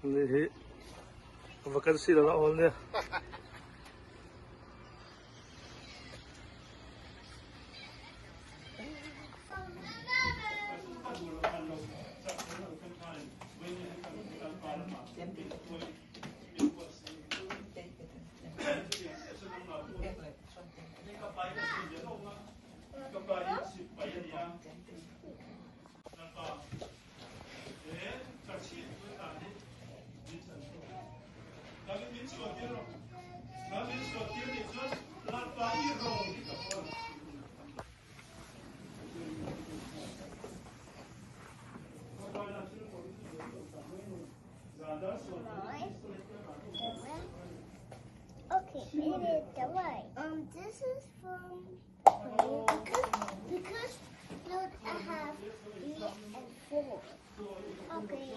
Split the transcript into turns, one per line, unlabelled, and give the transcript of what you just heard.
Ni hi vacancy lo la awl nia.
Okay, it is the way. Um, this is from because because look, I have three and four. Okay.